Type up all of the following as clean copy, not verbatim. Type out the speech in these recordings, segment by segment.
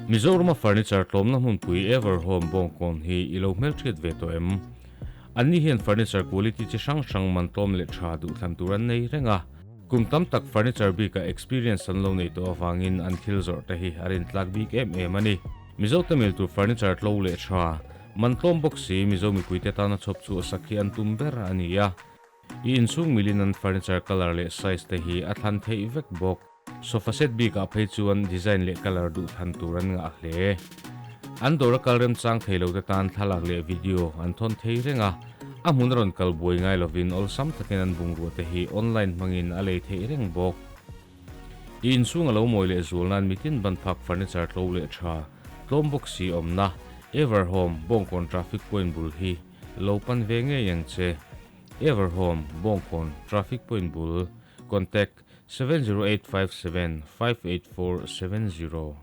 Mizorama furniture tlawmna hmunpui Everhome Bawngkawn hi i lo hmelhriat ve tawh em? Anni hian furniture quality chi hrang hrang man tlawm leh tha duhthlan tur an nei reng a. Kum tam tak furniture bikah experience an lo nei tawh avangin an thil zawrh te hi a rintlak bik em em a ni. Mizo te mil tur furniture tlo leh tha, man tlawm bawk si Mizo mipuite tana chhawp chhuah sak hi an tum ber a ni a. I inchhung milin an furniture colour leh size te hi a thlan theih vek bawk. Sofa set bikah phei chuan design leh colour duh thlan tur an ngah hle. An dawr a kal remchang thei lo te tan thlalak leh video an thawn thei reng a, a hmun a rawn kal buai ngai lovin awlsam takin an bungrua te hi online hmangin a lei theih reng bawk. I inchhung a lo mawi leh zual nan mitin ban phak furniture tlo leh tha, tlawm bawk si awmna, Everhome, Bawngkawn traffic point bul hi lo pan ve ngei ang che. Everhome, Bawngkawn traffic point bul, contact, 70857 58470.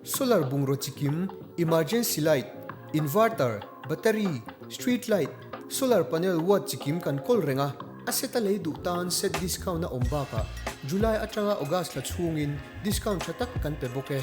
Solar bungraw chikim, emergency light, inverter, battery, street light, solar panel watt chikim kan kawl reng a, a set a lei duh tan set discount a awm bakah July atanga August thla chhungin discount tha tak kan pe bawk e.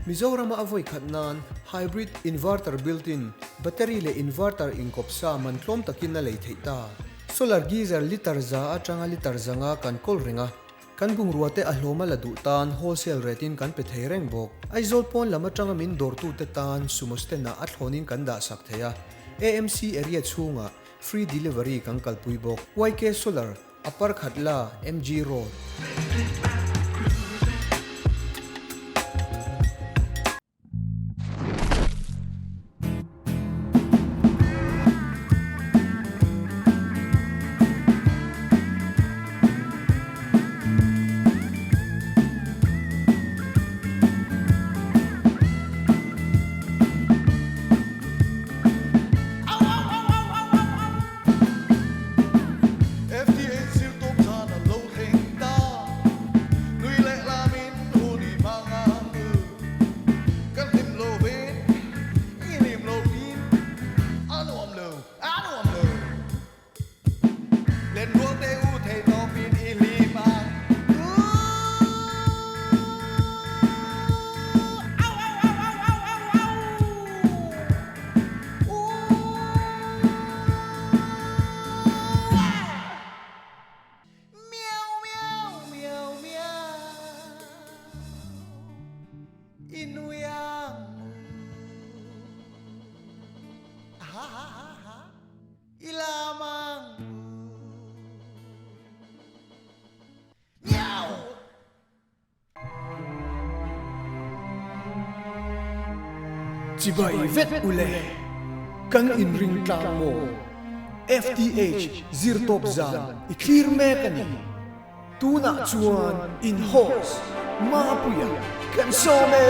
Mizorama a vawi khat nan hybrid inverter built-in battery leh inverter inkawp sa man tlawm takin a lei theih ta. Solar geyser litre za atanga litre zanga kan kawl reng a, kan bungrua te a hlawm a la duh tan wholesale rate in kan pe thei reng bawk. Aizawl pawn lam atanga min dawrtute tan sumo stand ah a thlawnin kan dah sak thei a, AMC area chhungah free delivery kan kalpui bawk. YK Solar, Upper Khatla, MG Road. FTA zir tawp chhan a lo thleng ta, nui leh lamin hun i hmang ang u. Kan hlim lo vin, i hlim lo vin, a nuam lo, a nuam lo. Len rual te u thei tawpin i hlim ang u. Au au au au au au au. Miau miau miau miau i nui ang u. Ha ha ha ha i lam ang u. Miau. Chibai vet ule, kan inring tlang maw? FTH zirtawp zan i thlir mek a ni. Tunah chuan in host Mapuia kan sawm e!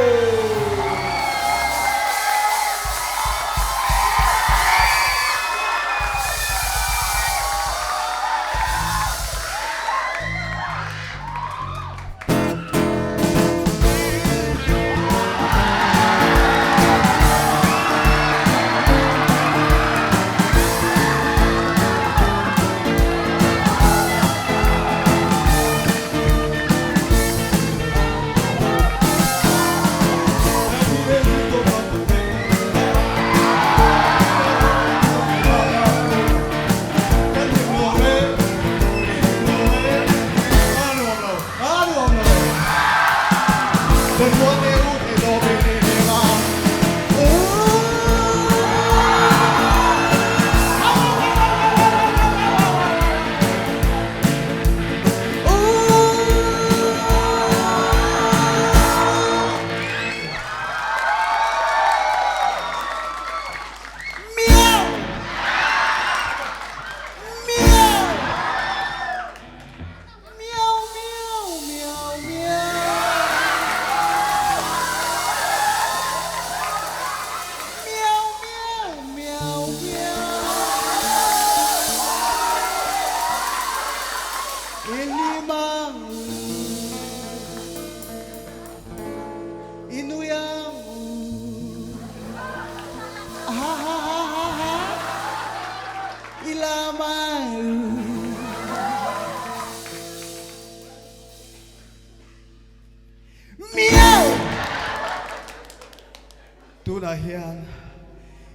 Tunah hian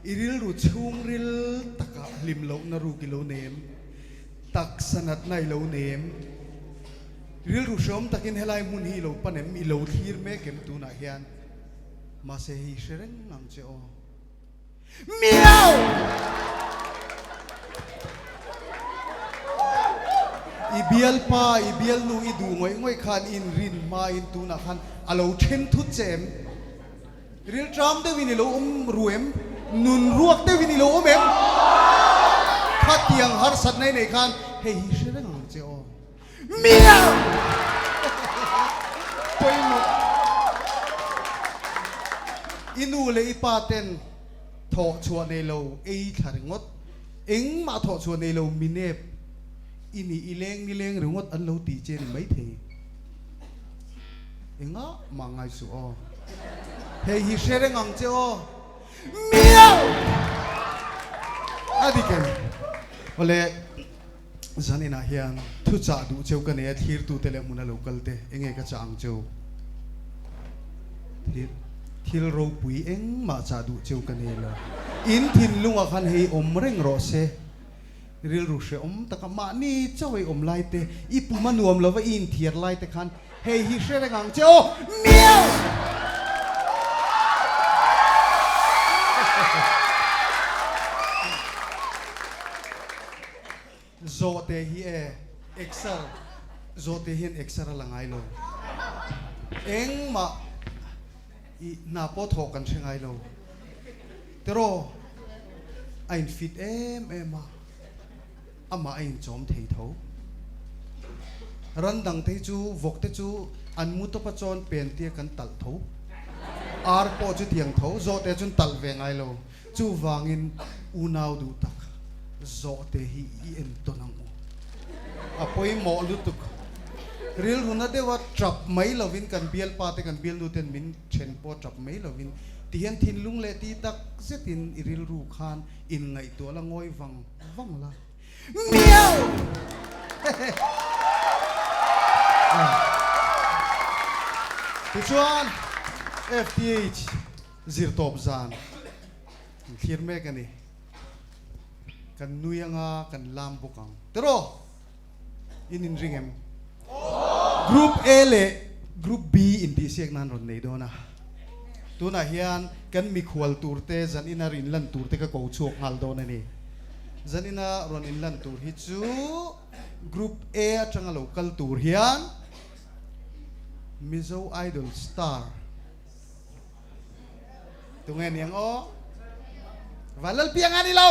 i rilru chhungril takah hlim lohna ruk i lo nei em? Taksa natna i lo nei em? Rilru hreawm takin helai hmun hi i lo pan em? I lo thlir mek em tunah hian? Mahse hei hre reng ang che aw. Miau! I bialpa, i bialnu i duh ngawih ngawih khan i inrin hmain tunah khan a lo then thut che em? Rilṭam deuhin i lo awm ru em? Nun ruak deuhin i lo awm em? Khatiang harsatna i neih khan hei hi hre reng ang che aw. Miau! Pawimawh. I nu leh i pa ten thawh chhuah nei lo ei thla ringawt, engmah thawh chhuah nei lo minep i nih i leng ni leng ringawt an lo tih che ni maithei. Engah mah ngai suh aw. Hei hi hre reng ang che aw. Miau! A dik em? Awle. Zan inah hian thu chah duh cheu ka nei a, thlirtute leh hmuna lo kal te enge ka chah ang cheu? Thil thil ropui engmah chah duh cheu ka nei lo. In thinlungah khan hei awm reng rawh se. Rilru hrehawm taka mahni chauh ei awm lai te, i pum a nuam lova i inthiar lai te khan hei hi hre reng ang che aw. Miau! Zawhte hi e exer Zawhte hian exer a la ngai lo. Engmah i hna pawh thawh kan hre ngai lo. Teraw a in fit em em a, amah a inchawm thei tho. Ran dang te hi chu vawk te chu an mu tawp a chawn pen tia kan talh tho. Ar pawh chu tiang tho, zawhte chuan talh ve ngai lo. Chuvangin unau duh tak zawhte hi i entawn ang u. A pawimawh lutuk. Rilruna deuha tap mai lovin kan bialpa te kan bialnu ten min then pawh tap mai lovin tihian thinlung leh ti tak zetin i rilru khan inngaihtuah la ngawi vang vang la. Miau! Tichuan FTH. Zirtawp zan kan thlir mek a ni. Kan nui anga kan lam bawk ang. Tiraw? In inring em? Group A leh Group B intihsiak nan rawn nei dawn a. Tunah hian kan mikhual turte zan ina rawn inlan turte ka ko chhuak nghal dawn a ni. Zan ina rawn inlan tur hi chu Group A atanga lo kal tur hian Mizo Idol star Tunge niang aw? Van Lalpiang a ni lo.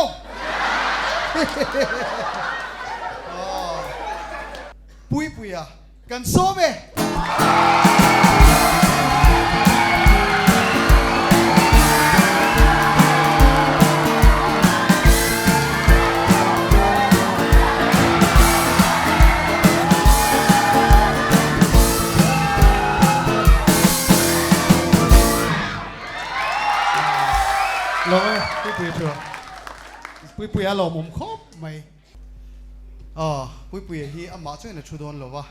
Puipuia kan sawm e. Lawm e, Puipuia chu. Puipuia lawmawm khawp mai. Aw, Puipuia hi amah chuan a thu dawn lo va,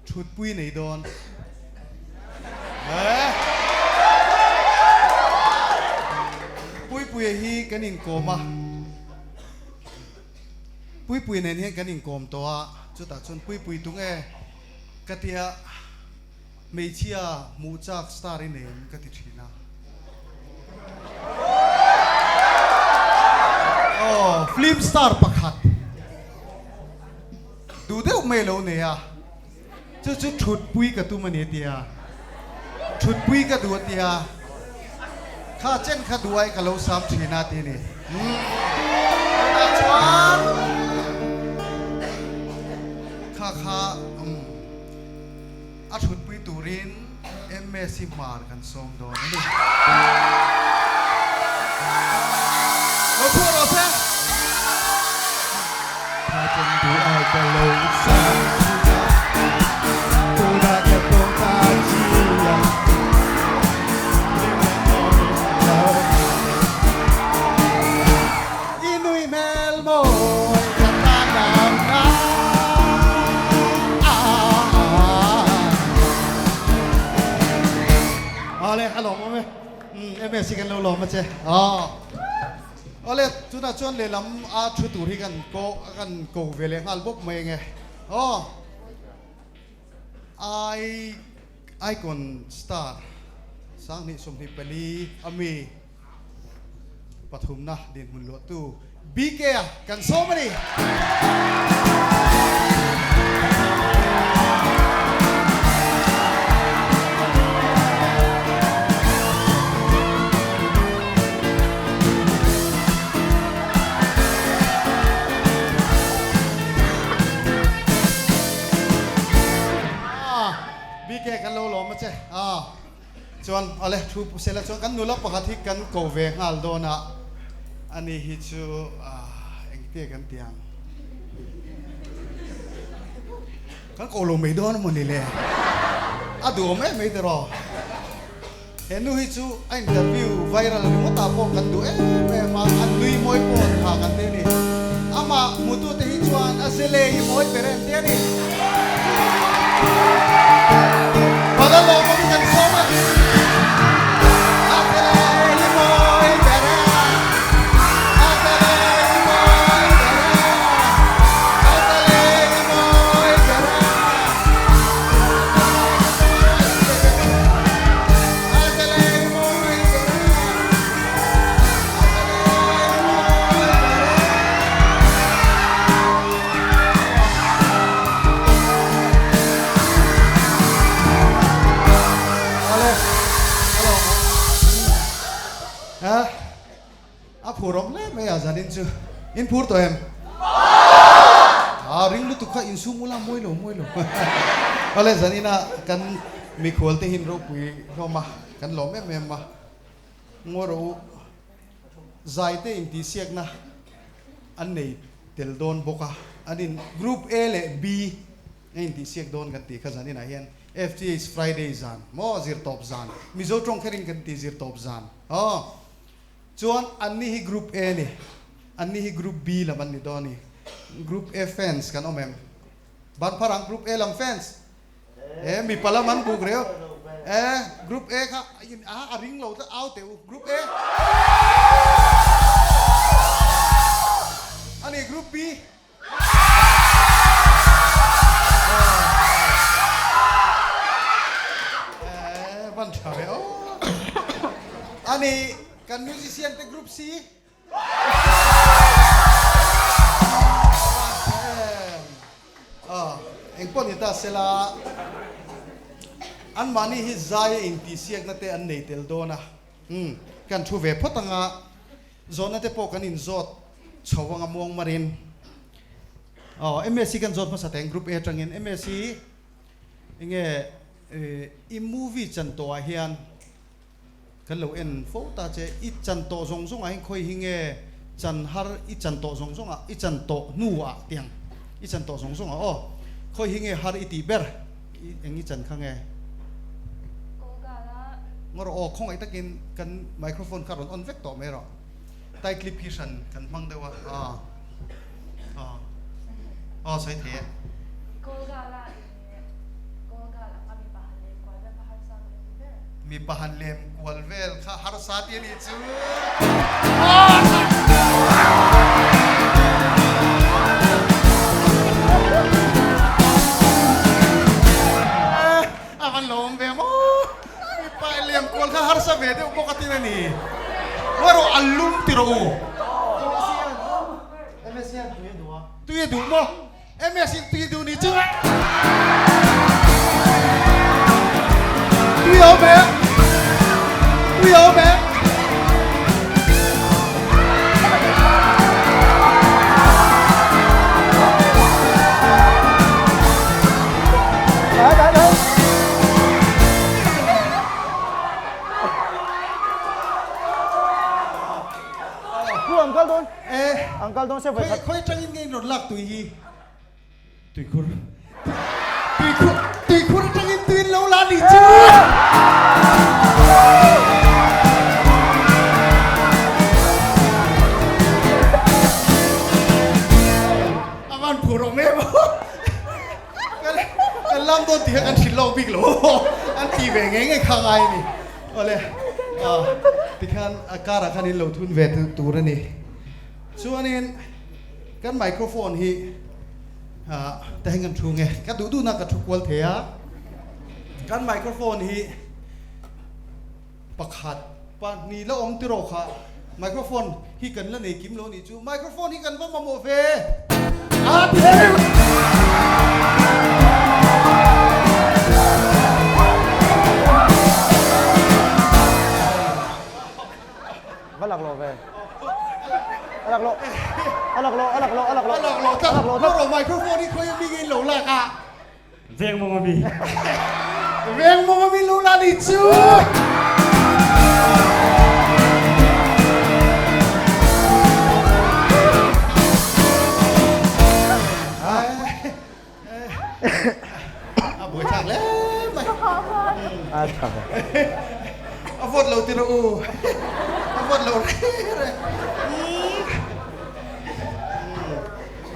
thutpui nei dawn. Puipuia hi kan inkawm a. Puipui nen hian kan inkawm tawh a, chutah chuan Puipui tung e ka tia hmeichhia hmuh chak star i nei em ka ti thin a. Aw, film star pakhat duh deuh mai lo nei a, chu chu thutpui ka tum a ni a tia, thutpui ka duh a tia, kha chen kha duh ai ka lo sam thin a ti a ni. Tunah chuan kha kha a thutpui turin MSc hmar kan sawm dawn a ni. Lo chhuah rawh se. Tha chen duh ai ka lo sam thin a, tunah ka tawng ta chi a. I nui hmel mawi ka tan ang a. Awle a lawm awm e. MS hi kan lo lawm a che. Aw. Awle, tunah chuan lehlam a thu tur hi kan ko kan ko ve leh nghal bawk mai ange. Aw. I Icon Star 2024 ami pathumna dinhmun luahtu BK a kan sawm a ni. BK kan lo lawm a che. Chuan awle thu pu sela chuan kan nula pakhat hi kan ko ve nghal dawn a, ani hi chu engtia kan ti ang? Kan ko lo mai dawn amaw ni le? A duhawm em mai tiraw? He nu hi chu a interview viral ringawt ah pawh kan duh em em a, an nui mawi pawh an tha kan ti a ni. Amah hmutute hi chuan a zele hi mawi ber em ti a ni. Bala lawm awm kan sawm a. A zele hi mawi ber e, a zele hi mawi ber e, a zele hi mawi ber e. A phur awm hle mai a zanin chu in phur tawh em? A ring lutuk kha insum ula mawi lo mawi lo. Awle zanina kan mikhual te hin ropui hlawm a kan lawm em em a ngaw rawh u zai te intihsiakna an nei tel dawn bawk a an in group A leh B a intihsiak dawn kan tih kha zaninah hian FTH Friday zan maw zirtawp zan Mizo tawng kherin kan ti zirtawp zan aw. Chuan anni hi Group A ni, anni hi Group B lam an ni dawn a ni. Group A fans kan awm em? Ban phar ang Group A lam fans? E mipa lam an buk reu. E Group A kha in a a ring lo tlat au teh u Group A. A ni Group B. E van tha ve aw. A ni kan musician te Group C. Engpawh ni ta sela anmahni hi zai a intihsiakna te an nei tel dawn a, kan thu ve phawt anga zawhna te pawh kan inzawt chho anga muang marin aw MSc kan zawt hmasa teng group A atangin MSc enge i movie chan tawhah hian Kan lo en fo ta che, i chan tawh zawng zawng ah hian khawi hi nge chan har i chan tawh zawng zawng ah i chan tawh hnu ah tiang i chan tawh zawng zawng ah aw khawi hi nge har i tih ber i eng i chan kha nge? Ngaw rawh aw khawngaih takin kan microphone kha rawn on vek tawh mai rawh tie clip hi hran kan hmang deuh a aw aw aw sawi thei e. Mipa han lem kual vel kha harsa ti a nih chu. A van lo awm ve maw? Mipa lem kual kha harsa ve deuh bawk a tin a ni. Ngarawh a lum ti rawh u. Tui a duh maw? MS in tui duh ni chu Tui awm e Tui awm e Khawi atangin nge in rawn lak tui hi? Tuikhur. Tuikhur tuikhur atangin tui in lo la ni chu! A van phur awm em aw. Kan lam dawn tih kha kan hrilh lawk bik lo aw. An ti ve ngei ngei kha ngai a ni. Awle. Tikhan a karah khan in lo thun ve tur a ni. Chuanin kan microphone hi ta heng kan thu nge ka duh duhna ka thu kual thei a. Kan microphone hi pakhat pahnih la awm tiraw kha microphone hi kan la nei kim lo nih chu microphone hi kan va mamawh ve a ti Va lak lo ve. A lak lo. A lak lo, a lak lo, a lak lo. A lak lo tlat. A lak lo microphone hi khawi a mi nge in lo lak a. Veng mawng a mi. Veng mawng a mi lo la ni chu. A buai thlak hle mai. A tha ve. A vote lo ti rawh u. A vote lo reng reng.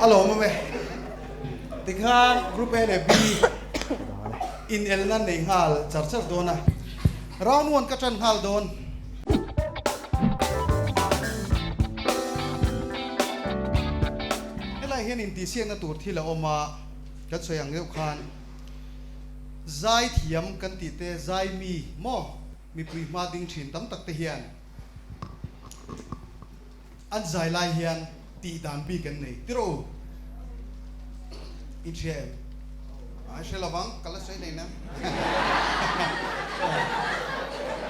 A lawm awm e. Tikhan Group A leh B inelna nei nghal char char dawn a, Round one ka tan nghal dawn. Helai hian intihsiakna tur thil a awm a, kan sawi ang deuh khan zai thiam kan tih te, zai mi maw mipui hma ding thin tam tak te hian An zai lai hian tih dan bik an nei tirh u. In hria em? A hre lovang, ka la sawi nei na.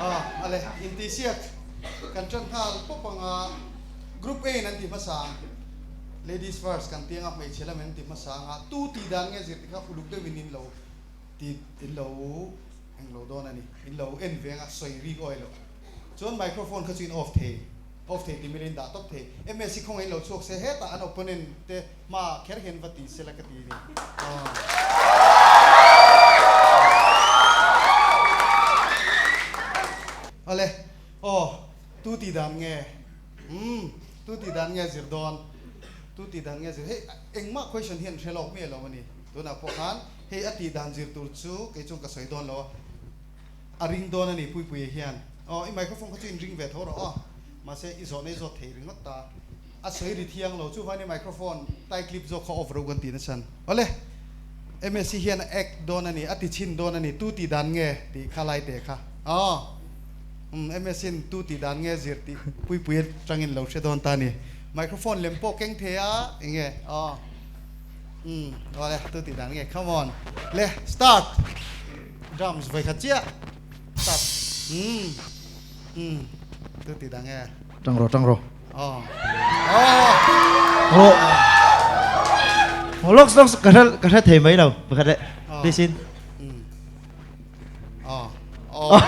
Aw, ale, intihsiak kan tan nghal pawp ang a, Group A in an ti hmasa ang, Ladies first kan ti ang a, hmeichhe lam in an ti hmasa ang a, tu tih dan nge zir ti kha uluk deuhin in lo ti, in lo englo dawn a ni, in lo en ve ang a, sawi rik awi lo. Chuan microphone kha chu in off thei. Off thei ti mila in dah tawp thei. MS hi khawngaih in lo chhuak se hetah an opponent te hma kher hian va ti sela ka ti ni. Awle aw tu tih dan nge umm tu tih dan nge zir dawn tu tih dan nge zir hei engmah question hian hre lawk miah lo a ni tunah pawh khan hei a tih dan zir tur chu kei chuan ka sawi dawn lo a. A ring dawn a ni Puipuia hian. Aw, i microphone kha chu in ring ve tho rawh aw. Mahse, i zawhna i zawt thei ringawt ta. A sawi ri thiang lo, chuvangin i microphone tie clip zawk kha off ro kan tih nachhan. Awle, MSc hian a act dawn a ni, a ti chhin dawn a ni, tu tih dan nge tih kha lai teh kha. Aw, umm, MSc in tu tih dan nge zir tih Puipuia tangin lo hre dawn ta a ni. Microphone lem pawh keng thei a, eng nge? Aw, umm, awle, tu tih dan nge? Come on, le, start! Drums vawi khat chiah start umm umm tu ti dang e. Tang rawh tang rawh. Aw Aw. Aw lawk lawk ka hre ka hre thei mai lo pakhat leh please in. Aw aw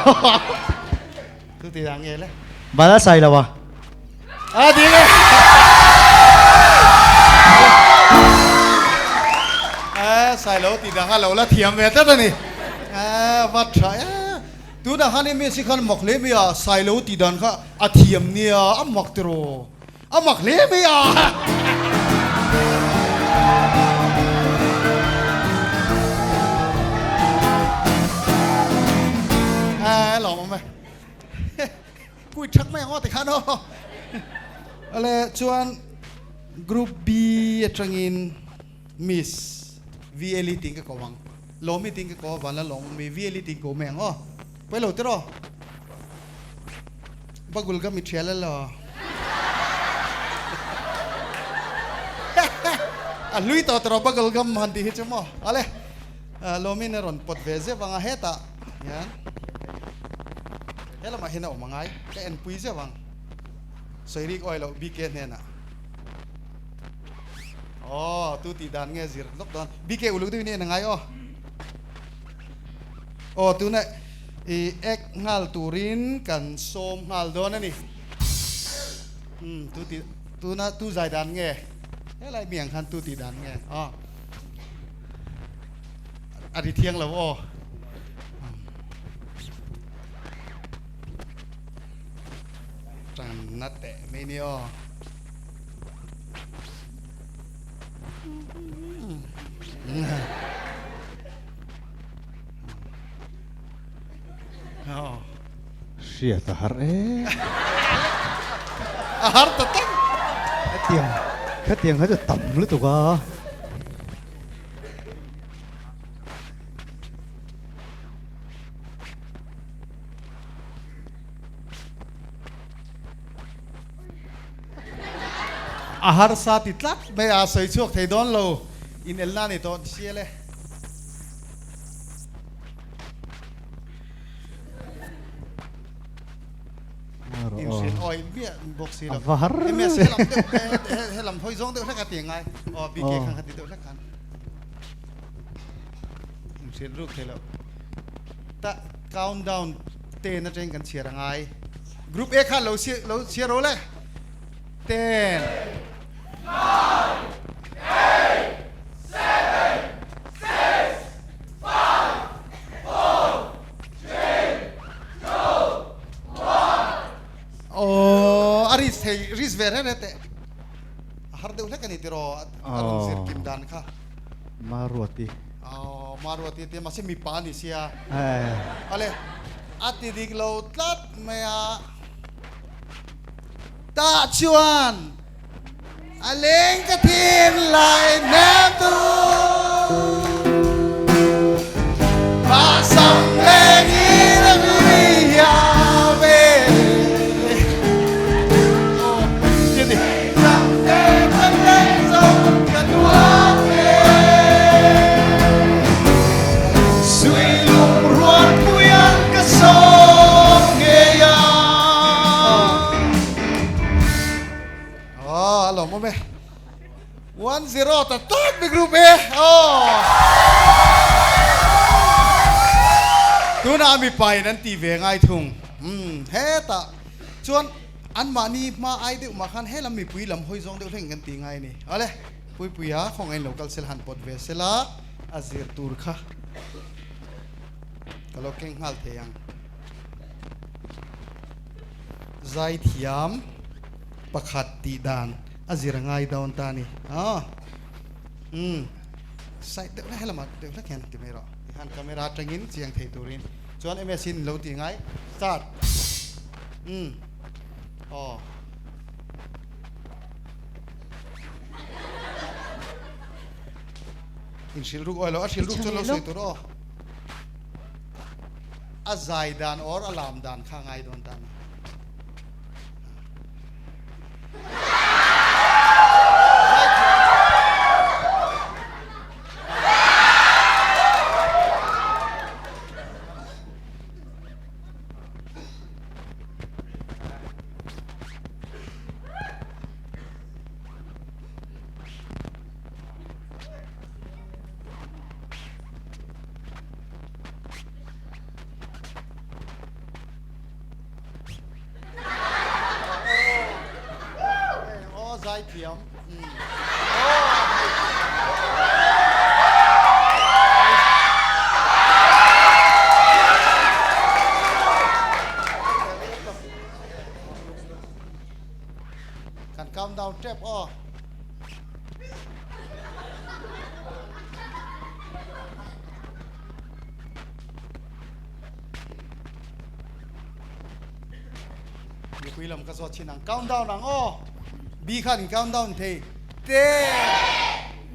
tu ti dang nge le. Bala sai lo a. A ti le. A sai lo ti dang a lo la thiam ve tlat a ni. A va tha e. Tunah khan i mi si khan mak hle mai a, sai lo ti dan kha a thiam nia, a mak tiraw. A mak hle mai a. A lawm awm e. Kui thak mai ang aw tikhan aw. Ale chuan Group B atangin Miss VLE ting ka ko ang. Lawmi ting ka ko van la lawm mi VLE ting ko mai ang aw. Pawi lo tiraw. Bagul ka mi thial alo. A hlui tawh tiraw bagul gam han tih hi chu maw. Ale Lawmin a rawn pawt ve zeuh ang a hetah hian. He lamah hian a awm angai, ka enpui zeuh ang. Sawi rik awi loh BK hnenah. Aw, tu tih dan nge zir lawk dawn. BK uluk deuhin i en angai aw. Aw, tuna i ek nghal turin kan sawm nghal dawn a ni. Umm, tu tih, tuna tu zai dan nge? Helai mi ang khan tu tih dan nge? Aw, a ri thiang lo aw. Tanna teh mai ni aw. Aw. Hriat a har em. A har ta tak. Khatiang khatiang kha chu tam lutuk a. A harsa ti tlat mai a, sawi chhuak thei dawn lo. Inelna a ni tawh sial e. Inhrilh awi miah bawk si lo. MS he lam deuh he lam hawi zawng deuh hlek a ti ngai. Aw BK khan kha ti deuh hlek khan. Inhrilh ruk thei lo. Ta countdown ten atang kan chhiar a ngai. Group A khan lo lo chhiar ro le. 10 9 8 7 6 5 4 3 2 1 Aww a risk thei risk ve reng reng teh a har deuh hlek a ni tiraw a rawn zir kim dan kha. Maruati. Aww Maruati te mahse mipa a ni sia. Awle a ti dik lo tlat mai a. Tah chuan a leng ka thin lai hnem tu Mah sam leng in a ri a ve Sui lung rual puian ka sawm ngei a. Aw, a lawm awm e. 1-0 ta tawp bik group e. Aw. Tunah mipa in an ti ve ngai thung. Umm, hetah chuan anmahni hma ai deuh mah khan helam mipui lam hawi zawng deuh hleng kan ti ngai a ni. Awle, Puipuia khawngaih in lo kal sela han pawt ve sela a zir tur kha ka lo keng nghal thei ang. Zaithiam pakhat tih dan a zir a ngai dawn ta a ni. Aw umm side deuh hlek helamah deuh hlek hian ti mai rawh. Tikhan camera atangin chiang thei turin chuan MS in lo tih ngai start umm aw. Inhrilh ruk awi lo a hrilh ruk chuan lo sawi tur aw. A zai dan or a lam dan kha ngai dawn ta ni. Aw zaithiam. Kan count down tep aw. Mipui lam ka zawt chin ang count down ang aw B khan in count down thei 10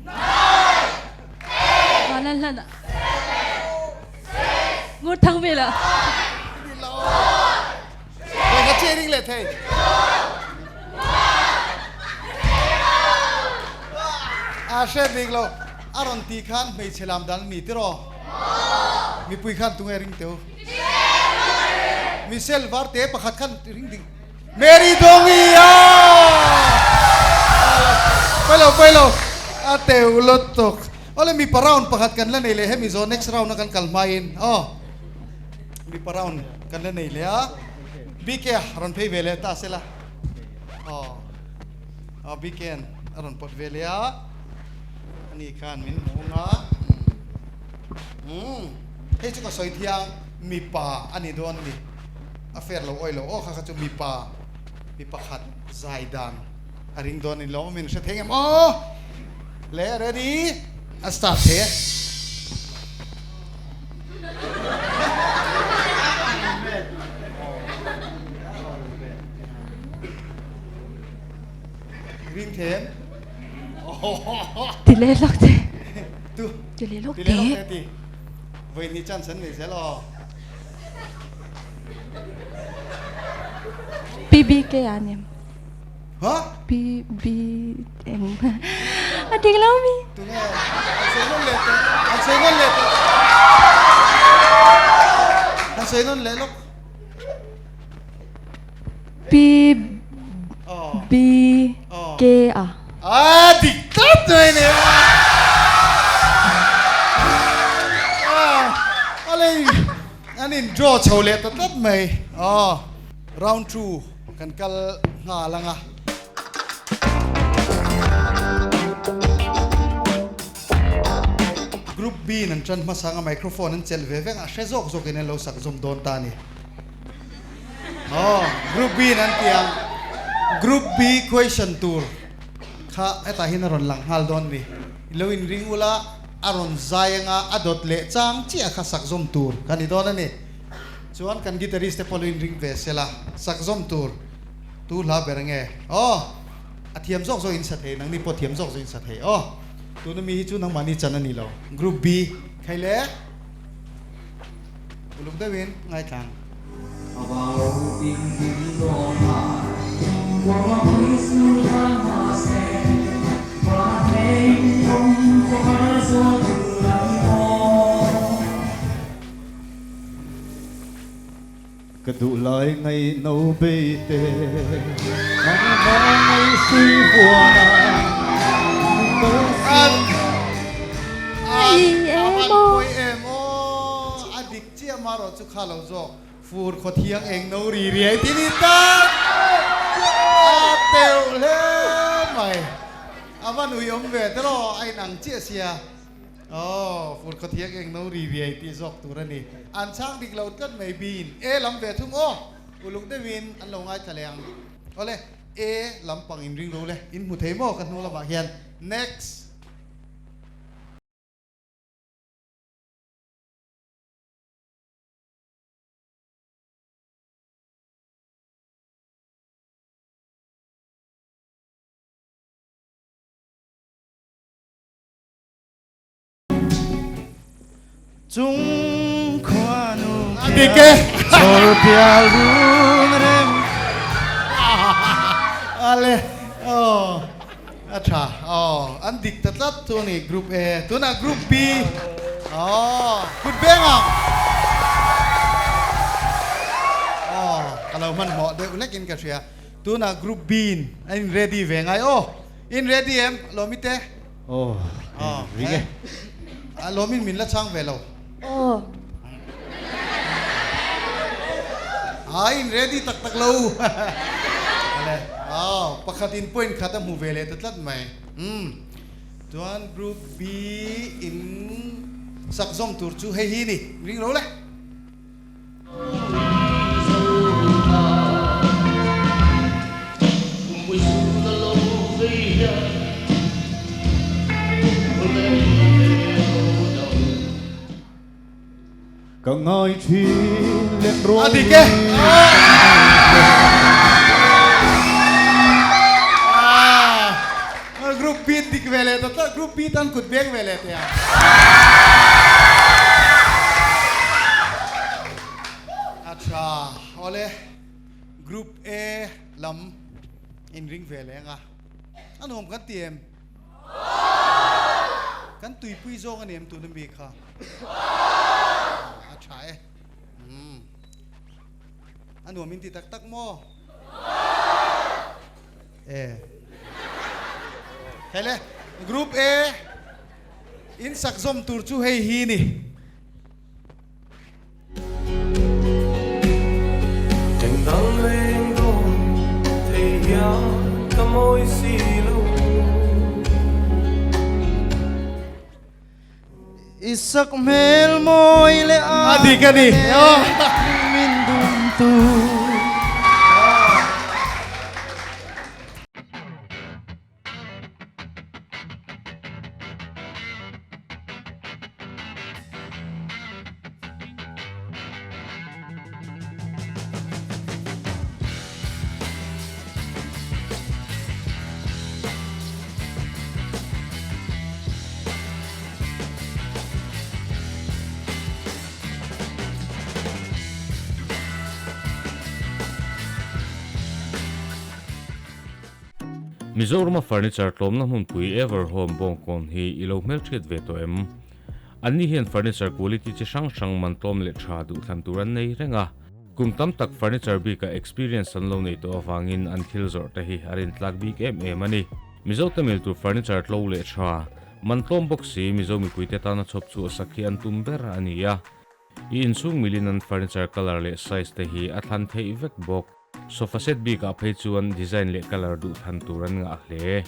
9 8 Vanan hlan 7 6 Ngur thang ve la Oi ka che ring leh thei A hre bik lo a rawn tih khan hmeichhe lam dan a ni tiraw? Mipui khan tunge ring teu? Michelle Varte pakhat khan ring ding Mary Dongi a! Pailo pailo a teu lutuk. Awle mipa round pakhat kan la nei leh hemi zawh next round a kan kal hmain aw mipa round kan la nei leh a BK a rawn phei ve leh ta sela aw aw BK an a rawn pawt ve leh a ani khan min hmu ang a umm hei chu ka sawi thiang mipa a ni dawn a ni a fair lo awi lo aw kha kha chu mipa mi pakhat zai dan a ring dawn a ni lo min hre thei ngem aw le ready a start thei e. Ring thei em? Ti leh lawk teh. Tu. Ti leh lawk Ti leh lawk teh. teh ti. Vawi hnih chance an nei zel aw. PBK a ni em? Ha? PB eng a dik lo mi? Tunge an sawi nawn leh teh. An sawi nawn leh teh. An sawi nawn leh lawk. P B K a. A dik tlat mai ni a. A lei an in draw chho leh ta tlat mai. Round 2 kan kal nghal ang a. Group B in an tan hmasa ang a, microphone an chelh ve vek a, hre zawk zawkin an lo sak zawm dawn ta a ni. Aw, Group B in an ti ang. Group B question tur kha hetah hian a rawn lang nghal dawn a ni. I lo inring ula, a rawn zai anga a dawt leh chang chiah kha sak zawm tur ka ni dawn a ni. Chuan kan guitarist te pawh lo inring ve sela, sak zawm tur tu hla ber nge? Aw, a thiam zawk zawk in sa thei, nangni pawh thiam zawk zawk in sa thei. Aw, tuna mi hi chu nangmahni chan a ni lo. Group B, Khai le. Uluk deuhin ngaithlang. Ka duh lai ngaih no bei te Nangmah ngaih sui huan a min kal An an pawi em aw a dik chiah marawh chu kha lo zawk fur khaw thiang eng no ri riai ti ni tak a teuh hle mai a va nui awm ve te rawh a inang chiah sia. Aw, fur khawthiak eng no ri riai tih zawk tur a ni. An chhang dik lo tlat mai bin. E lam ve thung aw. Uluk deuhin an lo ngaithla leh ang. Awle, E lampang in ring ro le. In hmu thei maw ka hnu lamah hian. Next. Chung khuanu Dik e. Chawr pial run rem. Ale oh a tha oh an dik ta tlat chu ni group A tunah group B oh kut beng ang oh ka lo hmanhmawh deuh hlek in ka hria tunah group B in an in ready ve ngai aw in ready em Lawmi te. Aw, ring e. A lawmin min la chhang ve lo. Aw. A in ready tak tak lo. Ale, aw, pakhat in point khat a hmu ve leh ta tlat mai. Umm. Chuan group B in sak zawm tur chu hei hi ni. Ring lo le. Ka ngai thin leh rual A dik e. Group B dik ve leh ta tlat group B tan kut beng ve leh teh ang. A tha awle group A lam in ring ve leng a a nuam kan ti em kan tuipui zawng a ni em tuna mi kha a tha e a nuam in ti tak tak maw e hele group A In sak zawm tur chu hei hi ni. Engdang reng dawn thei hian ka mawi si lo. I sak hmel mawi leh A dik a ni. Min dum tu. Mizorama furniture tlawmna hmunpui Everhome Bawngkawn hi i lo hmelhriat ve tawh em? Anni hian furniture quality chi hrang hrang man tlawm leh tha duhthlan tur an nei reng a. Kum tam tak furniture bikah experience an lo nei tawh avangin an thil zawrh te hi a rintlak bik em em a ni. Mizo te mil tur furniture tlo leh tha, man tlawm bawk si Mizo mipuite tana chhawp chhuah sak hi an tum ber a ni a. I inchhung milin an furniture colour leh size te hi a thlan theih vek bawk. Sofa set bikah phei chuan design leh colour duh thlan tur an ngah hle.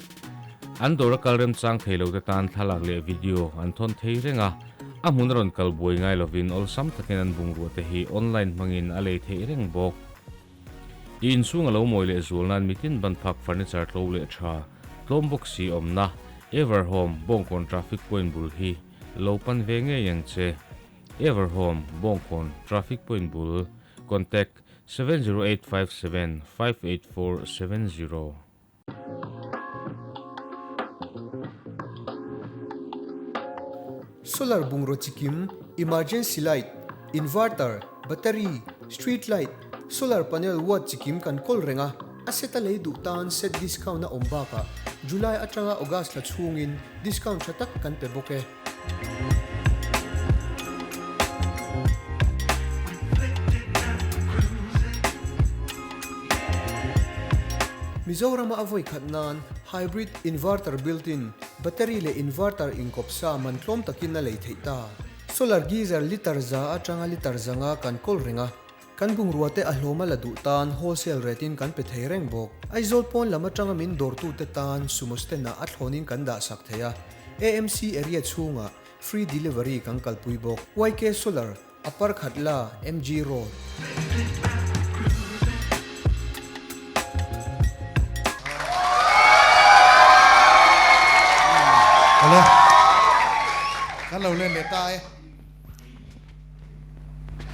An dawr a kal remchang thei lo te tan thlalak leh video an thawn thei reng a, a hmun a rawn kal buai ngai lovin awlsam takin an bungrua te hi online hmangin a lei theih reng bawk. I inchhung a lo mawi leh zual nan mitin ban phak furniture tlo leh tha, tlawm bawk si awmna, Everhome, Bawngkawn traffic point bul hi lo pan ve ngei ang che. Everhome, Bawngkawn traffic point bul, contact. 70857 58470. Solar bungraw chikim, emergency light, inverter, battery, street light, solar panel watt chikim kan kawl reng a, a set a lei duh tan set discount a awm bakah July atanga August thla chhungin discount tha tak kan pe bawk e. Mizorama a vawi khat nan hybrid inverter built-in battery leh inverter inkawp sa man tlawm takin a lei theih ta. Solar geyser litre za atanga litre zanga kan kawl reng a. Kan bungrua te a hlawm a la duh tan wholesale rate in kan pe thei reng bawk. Aizawl pawn lam atanga min dawrtute tan sumo stand ah a thlawn in kan dah sak thei a, AMC area chhungah free delivery kan kalpui bawk. YK Solar, Upper Khatla, MG Road. Awle, kan lo len leh ta e.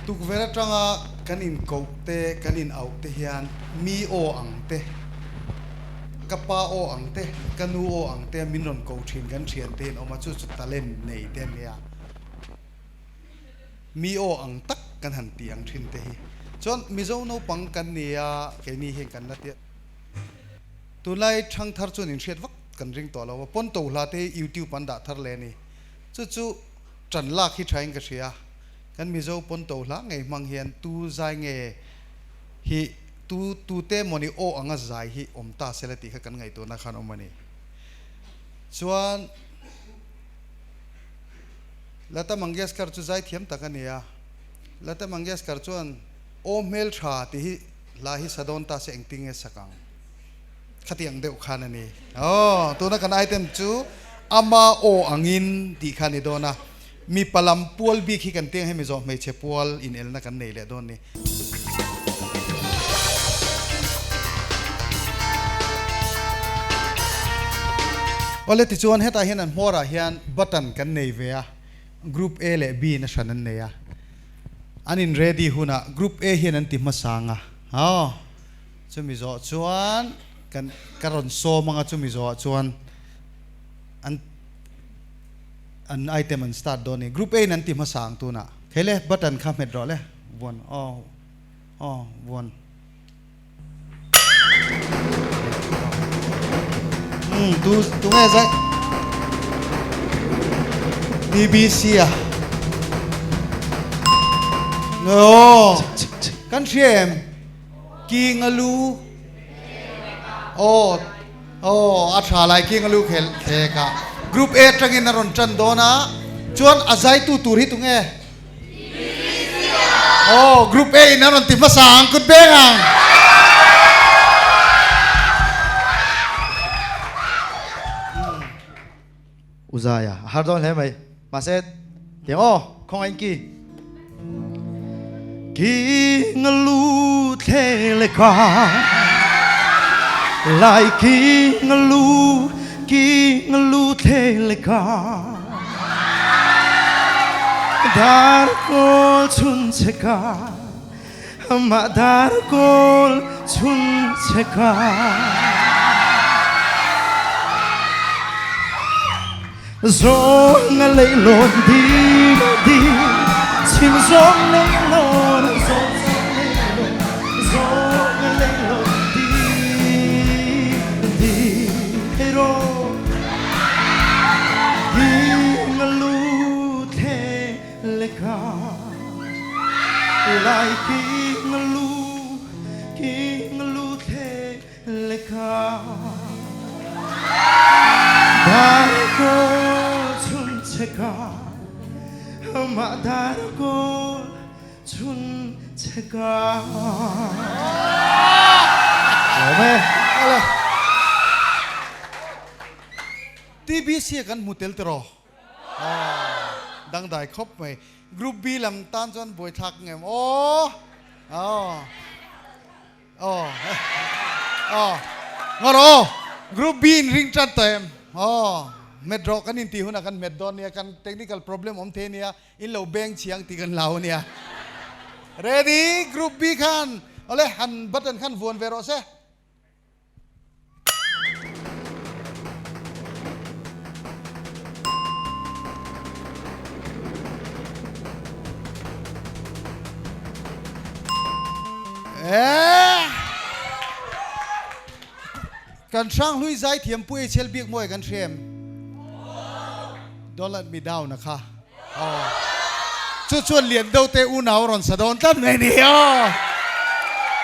Tukverh atanga kan inkoh te, kan inauh te hian mi aw ang te, ka pa aw ang te, ka nu aw ang te min rawn ko thin kan thian te in awm a, chu chu talent nei te an nia. Mi aw ang tak kan han tih ang thin te hi. Chuan Mizo naupang kan ni a, keini hian kan la tia. Tunlai thangthar chuan inhriat vak kan ring tawh lo a, pawnto hla te hi YouTube an dah thar leh a ni. Chu chu Ṭan lak hi ṭhain ka hria. Kan Mizo pawn to hla ngei hmang hian tu zai nge hi tu tute mawni aw anga zai hi awm ta sela tih kha kan ngaihtuahna khan awm a ni. Chuan Lata Mangeshkar chu zai thiam tak a ni a. Lata Mangeshkar chuan aw hmelṭha tih hi hla hi sa dawn ta se engtin nge sak ang? Khatiang deuh khan a ni. Aw, tuna kan item chu ama aw angin tih kha a ni dawn a. Mipa lam pual bik hi kan tiang hemi zawh hmeichhe pual inelna kan nei leh dawn ni. Awle tichuan hetah hian an hmawrah hian button kan nei ve a, Group A leh B na hran an nei a. An in ready hunah Group A hian an ti hmasang a. Aw. Chumi zawh chuan kan ka rawn sawm anga chumi zawhah chuan an an item an start dawn ni. Group A in an ti hmasa ang tunah. Thei le button kha hmet rawh le vuan aw aw vuan. Umm tu tunge zai BBC a aw kan hria em? King a lu aw aw a tha lai King a lu khel khek a Group A atangin a rawn tan dawn a chuan a zaitu tur hi tunge aw Group A in a rawn ti hmasa ang kut beng ang. Uzaya a har dawn hle mai mahse tiang aw khawngaih in ki ki nga lu thle le ka lai ki nga lu ki nga lu thle le ka dar kawl chun che ka ma dar kawl chun che ka Zawng a leihlawn di di chim zawng leihlawn zawng leihlawn zawng a leihlawn di di. ka Darkawl chhun che ka Mah darkawl chhun che ka Lawm e. Awle. TBC kan hmu tel tiraw? Aw dangdai khawp mai. Group B lam tan chuan buaithlak ngem aw. Aw. Aw. Aw. Ngawr aw. Group B in ring tan tawh em? Aw. Met rawh kan intih hunah kan met dawn nia, kan technical problem awm thei nia, in lo beng chiang tih kan hlau ania. Ready? Group B khan awle han button khan vuan ve rawh se. Kan hranghlui zaithiam Pu HL Biakmawi kan hre em? Don't let me down a kha. Aw. Chu chuan lian deuh te unau rawn sa dawn tlat mai ni. Aw.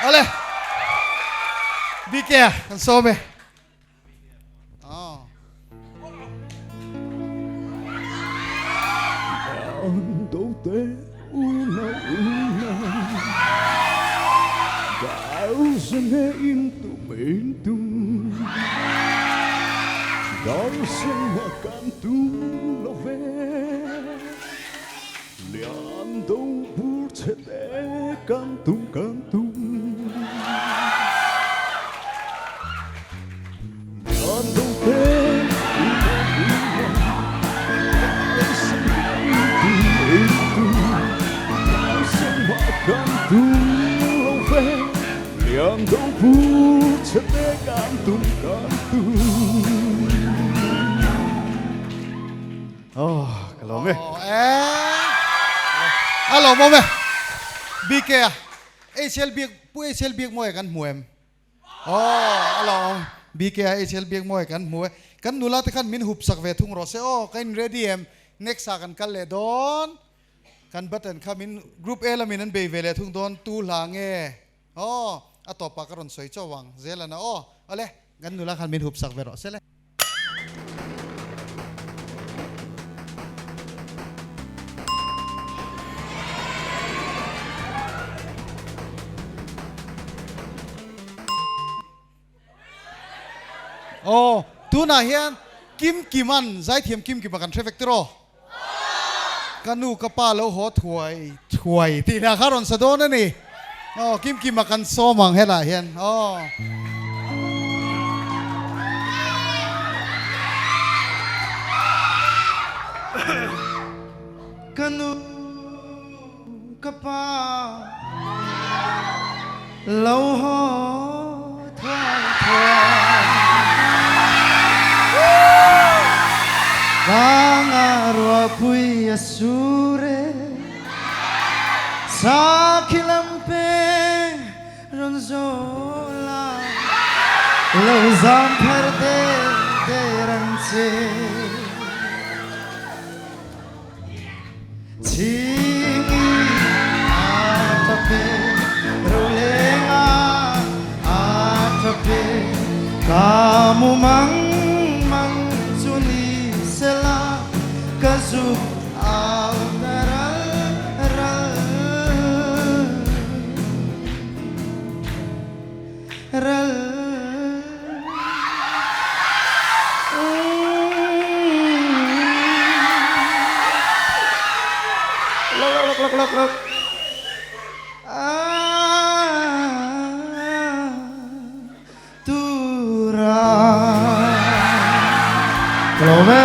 Awle. BK a kan sawm e. Aw. Lian deuh te unau unau Dau zenge in tum in tum Dau zenge kan tum lo ve Lian do bur che te kan tum kan tum Lian do te Kan tum lo ve Lian do bur che te kan tum kan tum Oh, ka lawm e. Oh, eh. A lawm awm e. BK a. HL biak pu HL biak mawi kan hmu em? Oh, a lawm awm. BK a HL biak mawi kan hmu e. Kan nula te khan min hup sak ve thung rawh se. Oh, ka in ready em? Next ah kan kal leh dawn. Kan button kha min group A lamin an bei ve leh thung dawn. Tu hla nge? Oh, a tawpah ka rawn sawi chauh ang. Zelana aw. Awle, kan nula khan min hup sak ve rawh se le. Aw, tunah hian Kim Kiman, zaithiam Kim Kima kan hre vek tiraw? Ka nu ka pa lo haw thuai thuai tih lah kha rawn sa dawn a ni. Aw, Kim Kima kan sawm ang helaiah hian. Aw. Ka nu ka pa lo haw thuai thuai Vanga ruahpui a sur e Sakhi lam peng rawn zawl a Lo zam phar der der ang che. Chhingi a tap e, Rolenga a tap e, Ka mumang mang chu ni sela, Ka zuk au ta ral ral ral. Lok lok lok lok lok. Tura. Ka lawm e.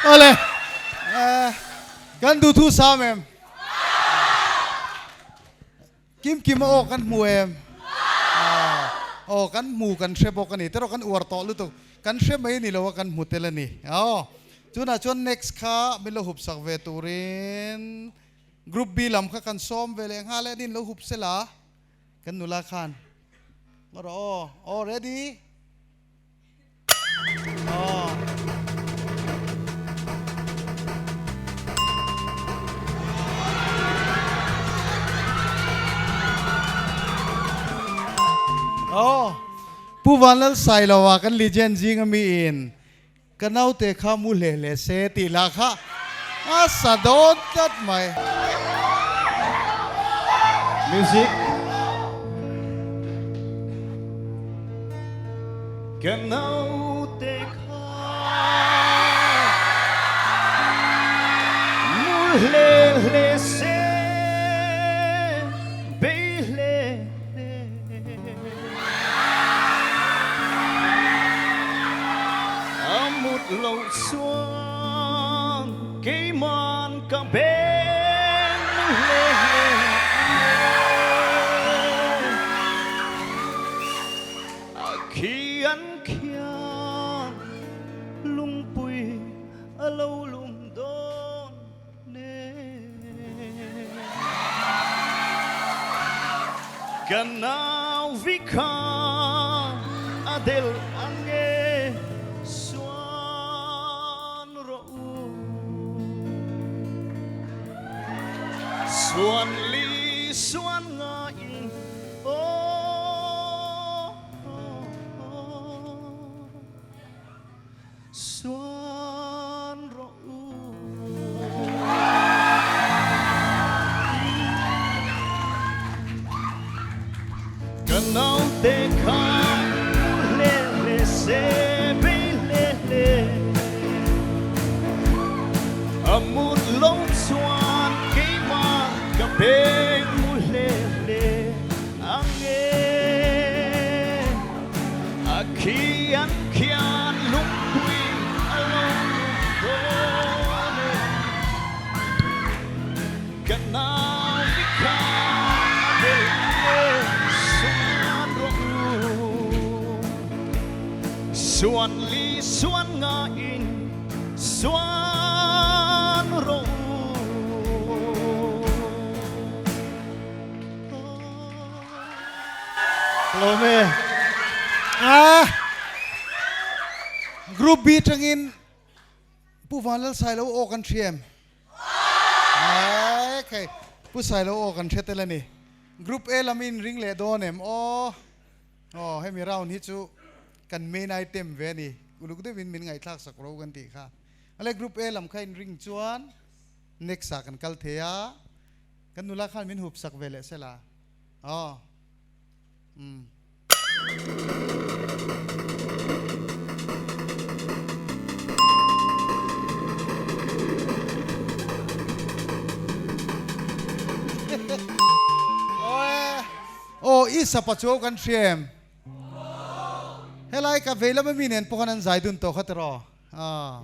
Awle. Kan duhthu sam em? Kim Kim a aw kan hmu em? Aw kan hmu kan hre bawk a ni. Teraw kan uar tawh lutuk. Kan hre mai ni lo a kan hmu tel a ni. Aw tunah chuan next kha min lo hup sak ve turin Group B lam kha kan sawm ve leh nghal e a nin lo hup sela kan nula khan. Ngaw rawh aw. Aw ready? Aw Pu Vanlalsailoa kan legend zing ami in Ka naute kha mu hle hle se tih lah kha a sa dawn tlat mai. Music. Ka naute kha mu hle hle se, bei hle hle. A mut loh chuan keiman ka beng mu hle hle ang e. A khi an khian lungpui a lo lum dawn. Ka nau vi kha a del ang e suan rawh u. Suan li suan ngaiin aw. Suan rawh u. Ka naute kha mu hle hle se bei hle hle. A mut lo chuan keimah ka beng mu hle hle ang e. A khi an khian lungpui a lo lum dawn e. Ka nau i kha a bel ang e, suan rawh u. Suan li suan nga in suan rawh u. Lawm e. Ah! Group B tangin Pu Vanlalsailo aw kan hria em? Ai khai Pu Sailo aw kan hria tel a ni. Group A lam in ring leh dawn em? Aw aw hemi round hi chu kan main item ve a ni. Uluk deuhin min ngaihthlak sak ro kan tih kha. Ale Group A lam kha in ring chuan next ah kan kal thei a. Kan nula khan min hup sak ve leh sela. Aw. Umm. Aw i sapa chu kan hria em? Helai ka vei lama mi nen pawh khan an zai dun tawh kha tiraw? Aw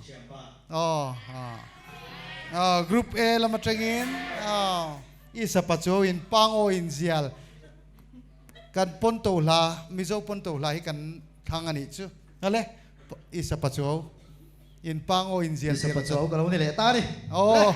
aw group A lam atangin aw i sapa chu in pangaw in zial Kan pawnto hla, Mizo pawnto hla hi kan thlang a nih chu. Ngale, i sapa chuau. In pangaw in zial I sapa chuau ka lo ni leh ta ni. Aw.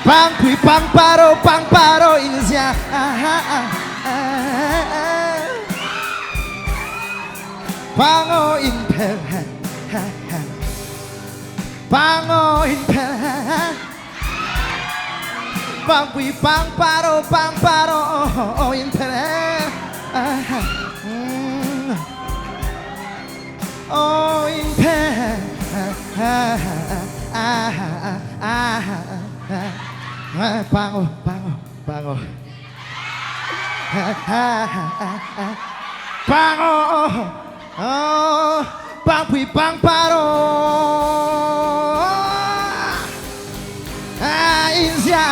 Pangpui pangparo pangparo in zia Pango in pel Pango in pel Pangpui pangparo pangparo in pel Oh in pel Pango pango pango Pango Pangpui pangparo In zia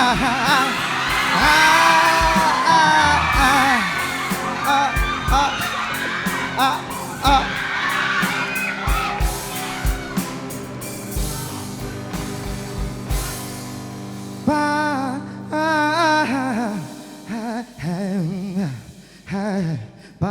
Ka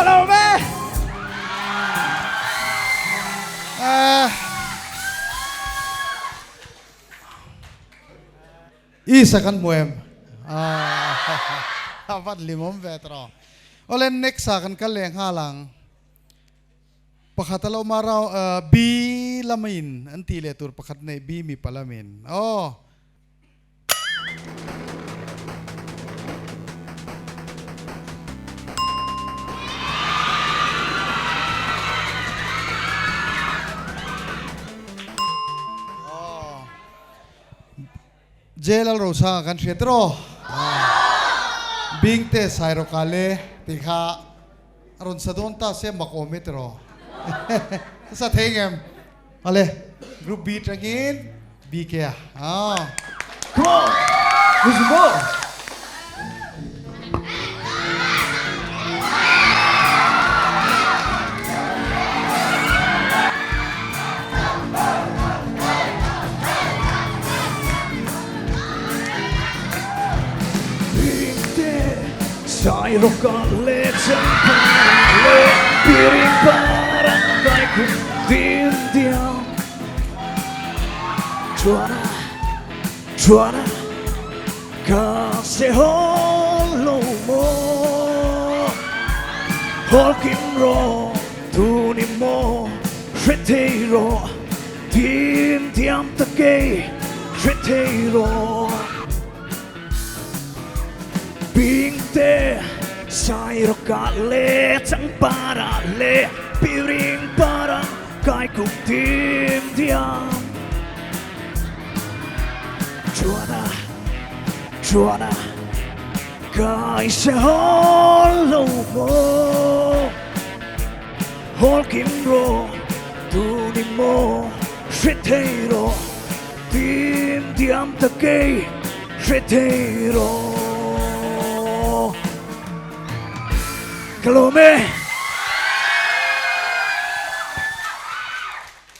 lawm e. Isa kan hmu em? A van limawm ve tawh. Awle next ah kan kal leh nghal ang. Pakhat a lo awm a rau B lamin an tih leh tur pakhat nei B mipa lamin. Aw. Jail Lalrosanga kan hriat rawh. Bingte Sairokale tih kha a rawn sa dawn ta se mak awm e tiraw. Ka sa thei ngem. Ale group B tangin BK a. Ah. Come on. Let's go.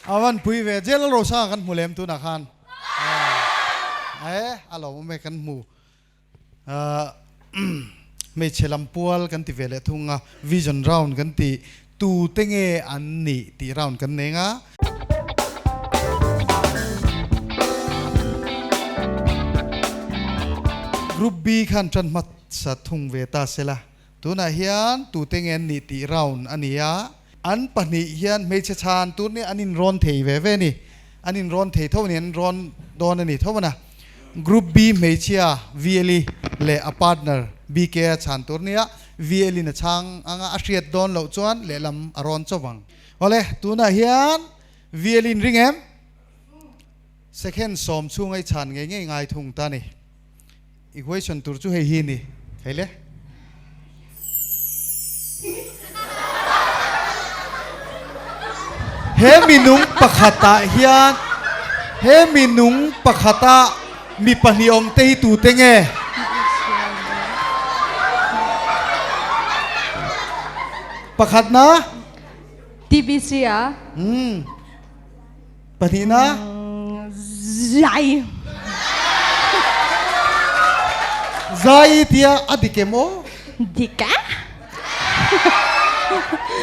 A van pui ve Jail Rosa kan hmu lem tunah khan e a lo awm e kan hmu hmeichhe lam pual kan ti ve leh thung a vision round kan ti tu te nge an nih tih round kan nei nga. Group B khan tan hmasa thung ve ta sela tunah hian tu te nge an nih tih round a ni a. An pahnih hian hmeichhe chhan tur nih an inrawn thei ve ve a ni. An inrawn thei tho a ni, an rawn dawn a ni tho a na. Group B hmeichhia VLE leh a partner BK a chhan tur nia VLE in a chhang anga a hriat dawn loh chuan lehlam a rawn chauh ang. Awle, tunah hian VLE in ring em? Second sawm chhunga i chhan ngei ngei ngai thung ta ni. Equation tur chu hei hi ni. Hei le. He minung pakhatah hian he minung pakhata mi pahnih awm te hi tute nge? Pakhatna? TBC a. Hmm. Pahnihna. Zai. Zai tia a dik em aw? Dik a.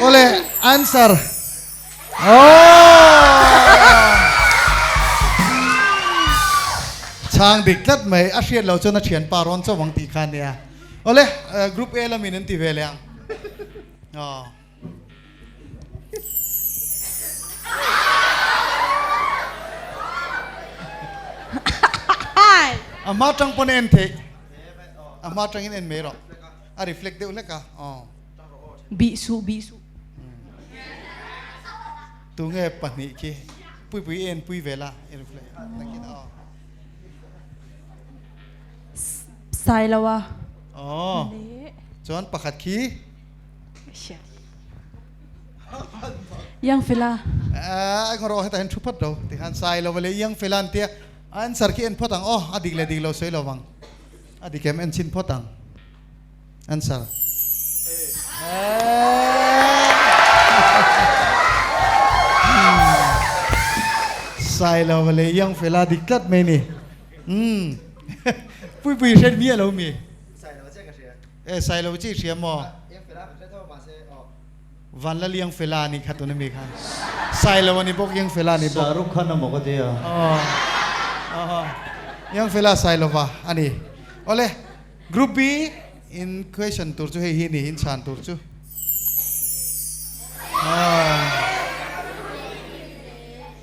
Awle answer. Oh! Chhang dik tlat mai a hriat lo chuan a thianpa rawn chauh ang tih kha ania. Awle group A lamin an ti ve leh ang. Aw. A hma tang pawn a en theih. A hma tangin en mai rawh. A reflect deuh hlek a. Aw. Bih suh bih suh. Tunge pahnih khi pui pui en pui ve la i reflect nakin aw. Sailoa. Aw. Chuan pakhat khi. Yang Fela. A ngawr heta hian thu phawt lo tikhan sai lo le Yang Fela an tia answer khi en phawt ang aw a dik leh dik lo sawi lo vang a dik em en chhin phawt ang. Answer. Sailova leh Young Fella dik tlat mai ni. Umm. Puipui hriat miah lo mi. Sailova chiah ka hria. E Sailova chiah i hria maw? Young Fella ka hre tho mahse aw. Vanlal Young Fella ni kha tuna mi kha. Sailova ni bawk Young Fella ni bawk. Shahrukh Khan amaw ka tia. Aw. Young Fella Sailova a ni. Awle Group B in question tur chu hei hi ni in chhan tur chu.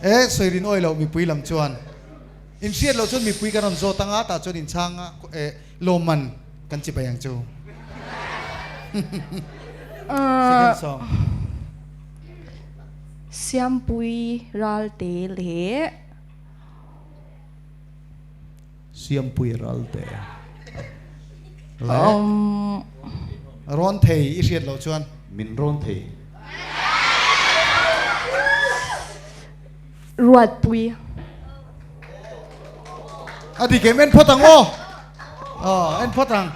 E sawi rin awi loh mipui lam chuan in hriat loh chuan mipui kan rawn zawt anga tah chuan in chhang a e lawmman kan chi pai ang chu. Second song. Siampui Ralte leh. Siampui Ralte leh rawn thei i hriat loh chuan. Min rawn thei. Ruatpui. A dik em en phawt ang aw. Aw en phawt ang.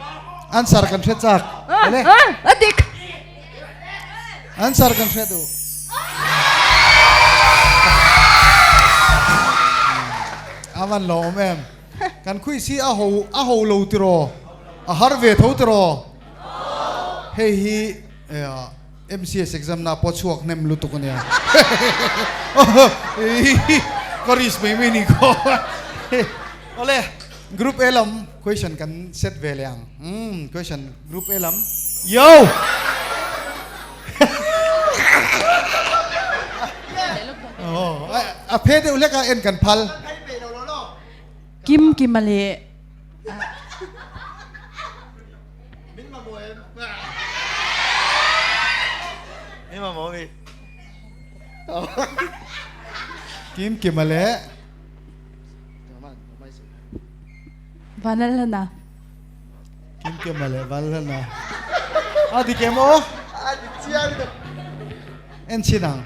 Answer kan hre chak. Ele. A dik. Answer kan hre duh. A van lo awm em. Kan quiz hi a ho a ho lo tiraw. A har ve tho tiraw. Hei hi MCS exam na pawh chhuak hnem lutuk ania. Ka risk mai mai ni ko. Awle group A lam question kan set ve leh ang. Umm question group A lam. Yo! Oh, a phe deuh hlek a en kan phal. Kim kima leh. Min mamawh em? Min mamawh mi. Kim kima leh. Vanlalhlana. Kim kima leh Vanlalhlana. A dik em aw? A dik chiang lutuk. En chhin ang.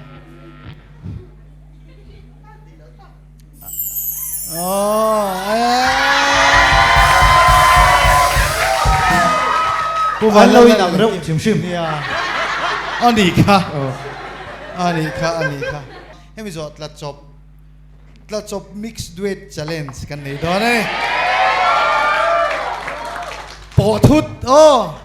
Pu Van lo in ang reuh hrim hrim. A nih kha. A nih kha, a nih kha. Hemi zawh tla chawp, tla chawp mix duet challenge kan nei dawn e. Pawh thut aw.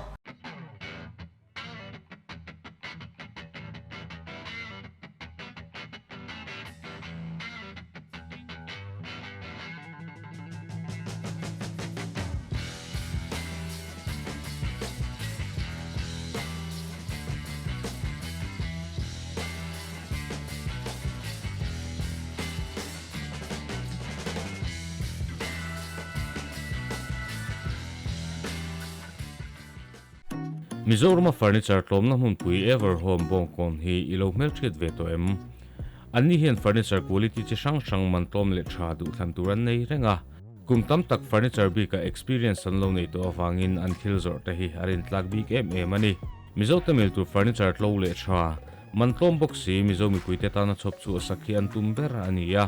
Mizorama furniture tlawmna hmunpui Everhome Bawngkawn hi i lo hmelhriat ve tawh em? Anni hian furniture quality chi hrang hrang man tlawm leh tha duhthlan tur an nei reng a. Kum tam tak furniture bikah experience an lo nei tawh avangin an thil zawrh te hi a rintlak bik em em a ni. Mizo te mil tur furniture tlo leh tha, man tlawm bawk si Mizo mipuite tana chhawp chhuah sak hi an tum ber a ni a.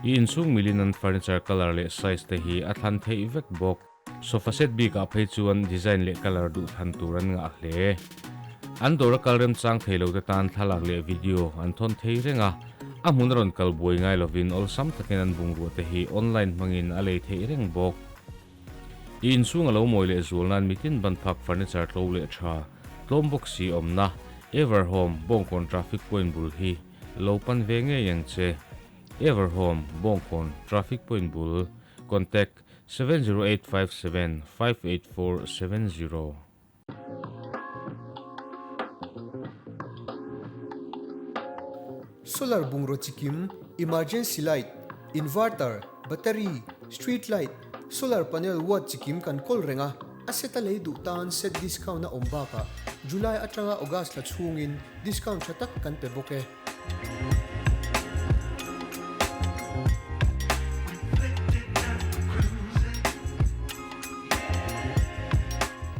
I inchhung milin an furniture colour leh size te hi a thlan theih vek bawk. Sofa set bikah phei chuan design leh colour duh thlan tur an ngah hle. An dawr a kal remchang thei lo te tan thlalak leh video an thawn thei reng a, a hmun a rawn kal buai ngai lovin awlsam takin an bungrua te hi online hmangin a lei theih reng bawk. I inchhung a lo mawi leh zual nan mitin ban phak furniture tlo leh tha, tlawm bawk si awmna, Everhome, Bawngkawn traffic point bul hi lo pan ve ngei ang che. Everhome, Bawngkawn traffic point bul, contact. 70857 58470. Solar bungraw chikim, emergency light, inverter, battery, street light, solar panel watt chikim kan kawl reng a, a set a lei duh tan set discount a awm bakah July atanga August thla chhungin discount tha tak kan pe bawk e.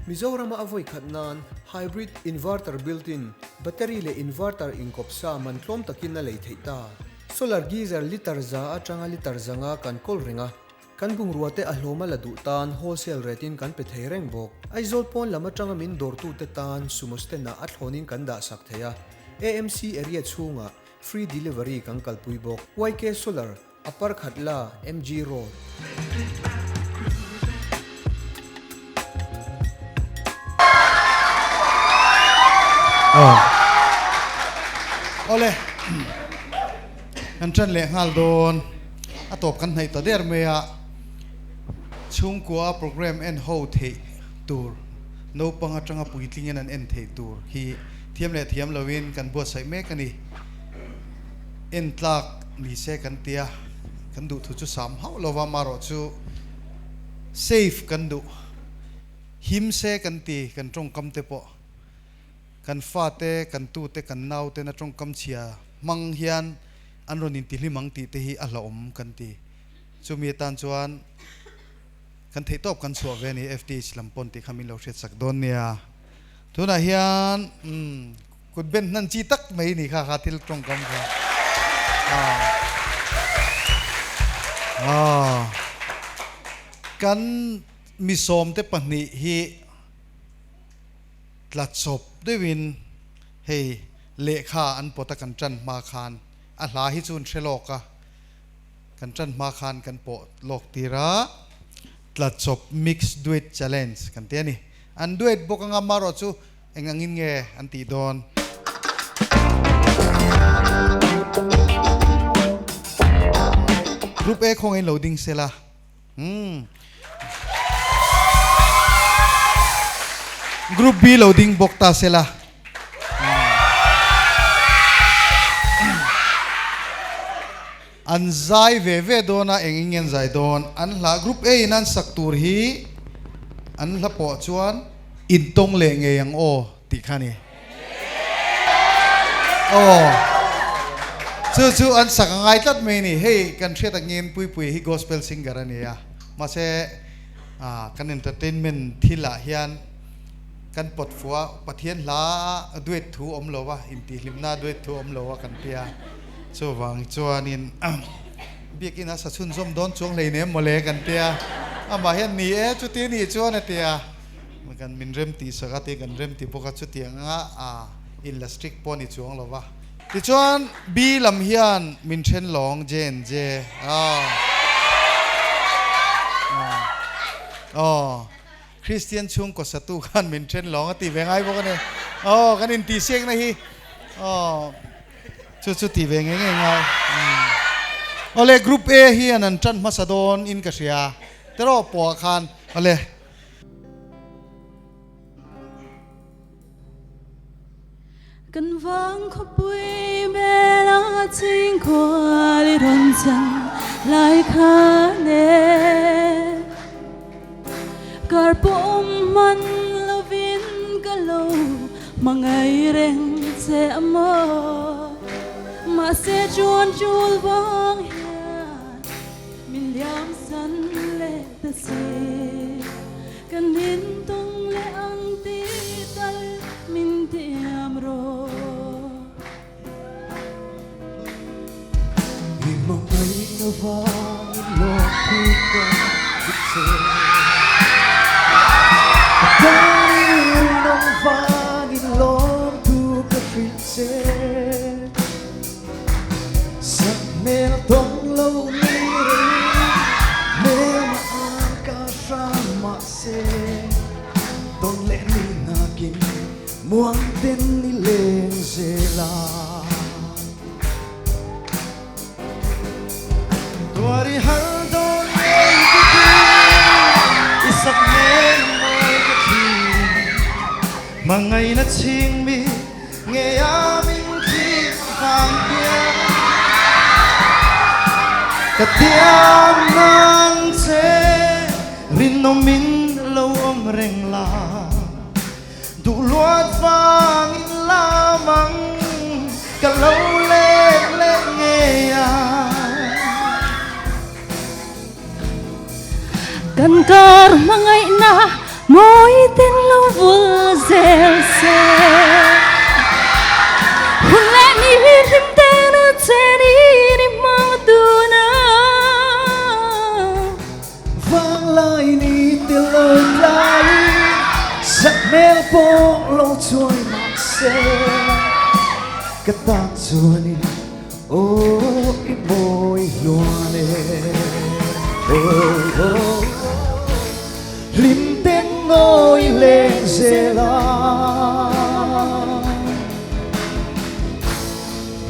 Mizorama a vawi khat nan hybrid inverter built-in battery leh inverter inkawp sa man tlawm takin a lei theih ta. Solar geyser litre za atanga litre zanga kan kawl reng a. Kan bungrua te a hlawm a la duh tan wholesale rate in kan pe thei reng bawk. Aizawl pawn lam atanga min dawrtute tan sumo stand ah a thlawnin kan dah sak thei a. AMC area chhungah free delivery kan kalpui bawk. YK Solar, Upper Khatla, MG Road. Awle, kan ṭan leh nghal dawn. A tawp kan hnaih ta der mai a, chhungkua program en ho theih tur, naupang atanga puitlingin an en theih tur hi thiam leh thiam loin kan buatsaih mek a ni. En tlak ni se kan tia, kan duh thu chu sam hauh lova marawh chu safe kan duh, him se kan ti kan tawngkam te pawh. Kan fate, kan tute, kan nautena tawngkam chhia hmang hian an rawn intihlim ang tih te hi a hlauhawm kan ti. Chumi atan chuan kan theihtawp kan chhuah ve a ni, FTH lam pawn tih kha min lo hriatsak dawn nia. Tunah hian umm kut ben hnan chi tak mai ni kha kha thil tawngkam kha. Aaa kan misawmte pahnih hi Tlachawp deuhin hei lehkha an pawt a kan tan hma khan a hla hi chu an hre lawk a, kan tan hma khan kan pawh lawk tir a, Tlachawp Mix Duet Challenge kan ti a ni. An duet bawk anga marawh chu eng angin nge an tih dawn? Group A khawngin lo ding sela. Umm. Group B lo ding bawk ta sela. An zai ve ve dawn a, eng eng nge an zai dawn? An hla Group A in an sak tur hi an hla pawh chuan intawng leh ngei ang aw tih kha a ni. Aw chu chu an sak a ngai tlat mai a ni. Hei kan hriat angin Puipui hi gospel singer a ni a, mahse kan entertainment thilah hian kan pawt fuh a, Pathian hla duet thu awm lo a, intihhlimna duet thu awm lo a kan tia. Chuvang chuanin biakinn a sa chhunzawm dawn chuang hleinem mawle kan tia, amah hian ni e chuti nih chuan a tia. Kan min rem tih sak a tih kan rem ti bawk a, chutiang anga a in la strict pawh a ni chuang lo va. Tichuan B lam hian min then lawng JNJ aw aw Kristian chhungkaw satu khan min then lawng a ti ve ngai bawk a ni. Aw kan intihsiakna hi aw chu chu ti ve ngei ngei ngai. Awle Group A hian an tan hmasa dawn in ka hria teraw pawh ah khan awle. Kan vang khawpui bela chhingkhual i rawn chan lai khan e. Kar pawh man lovin ka lo hmangaih reng che a maw. Mahse chuan chul vang hian min liam san leh ta si. Kan intawng leh ang tih tal min tiam rawh. I hmangaihna vangin lawmthu ka hrilh che. Ka tan i rinawm vangin lawmthu ka hrilh che. Sak hmel tawng lo ni reng hmelma ang ka hram mahse tawn leh ni nakin muang ten ni leng zel a. Tuar i har dawn ngei tukin i sak hmel mawi ka thin hmangaihna chhingmi Nge a min thim vang hian ka tiam nan che rinawmin lo awm reng la duh luat vangin lam ang ka lo let leh ngei a. Kan kar hmangaihna mawi ten lo vul zel se. Hun leh ni hlim ten a che ni ni hmang tun a. pawh lo chuai mah se ka tan chuanin aw i mawi hluan e oh oh hlim ten nawi leng zel a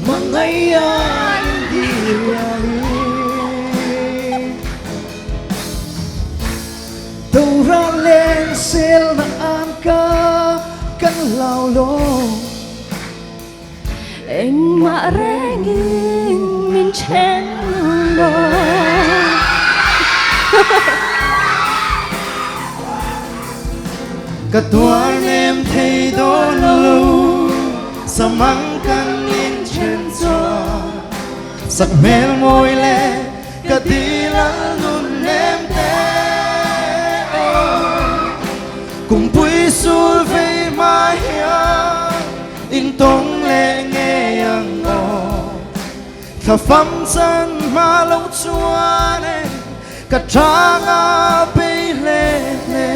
Mangaia indirialin Tora leng sel na an ka kan lau lo. Engmah rengin min then lo. Ka tuar nem thei dawn lo Samang kan in then chuan Sak hmel mawi leh ka dil al nun nem te aw Kumpui sul vei hma hian in tawng leh ngei ang aw Thla fam chan hma lo chuan e ka chang a bei hle hle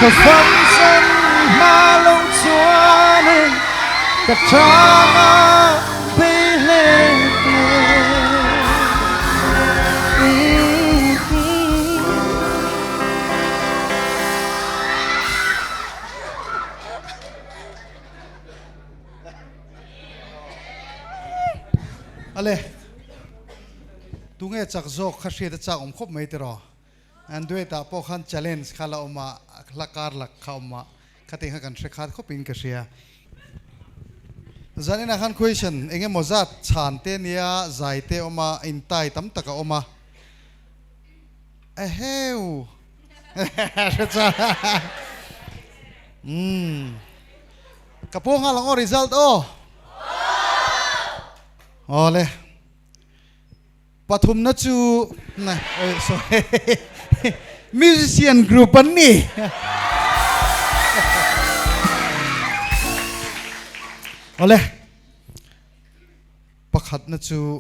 Thla fam chan hma lo chuan e ka chang a bei hle hle. Ale tunge chak zawk kha hriat a chak awm khawp mai tiraw an duet ah pawh khan challenge kha la awm a hla kar lak kha awm a khati kha kan hre khat khawp in ka hria zanin ah khan question eng emaw zat chhan te nia zai te awm a intai tam tak a awm a eheu hre chuan umm. Ka pawh nghal ang aw result aw. Awle. Pathumna chu na oi sorry. Musician group an ni. Awle. Pakhatna chu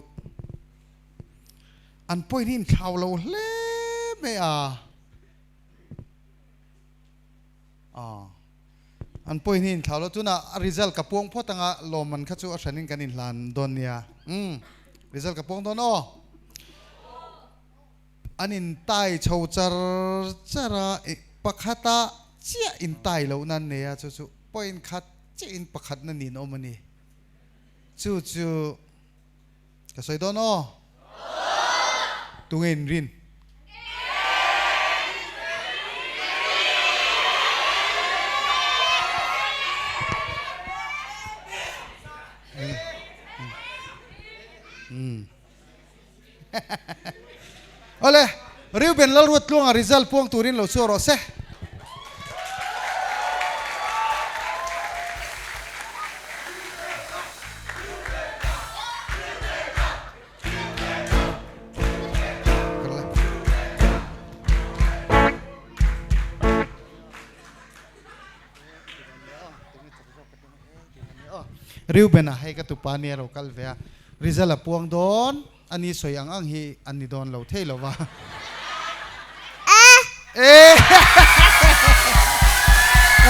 an point hi inthlau lo hle mai a. Aw. An point hi inthlau lo. Tunah a result ka puang phawt anga lawmman kha chu a hranin kan inhlan dawn nia. Umm. Result ka puang dawn aw. An intai chho char char a, pakhata chiah intai lohna an nei a, chu chu point khat chiah in pakhatna nin awm a ni. Chu chu ka sawi dawn aw. Tunge inrin? Awle, Reuben Lalruattluanga result puang turin lo chhuak rawh se. Reuben-a hei ka tupa nia lo kal ve a, result a puang dawn a ni sawi ang ang hi an ni dawn lo thei lo va. E!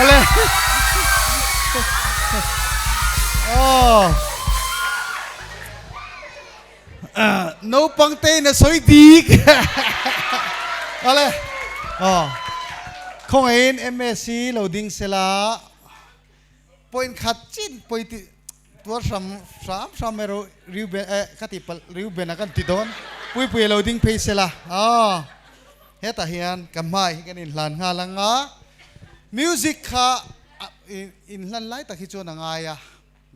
Awle. Aw. Naupang te in a sawi dik. Awle. Aw. Khawngaihin MSc lo ding sela point khat chin pawi tih Tuar hram hram hram erawh Reuben eh ka tih palh Reuben a kan ti dawn Puipui a lo ding phei se la aw hetah hian ka hmai hi kan inhlan nghal ang a music kha inhlan lai tak hi chuan a ngai a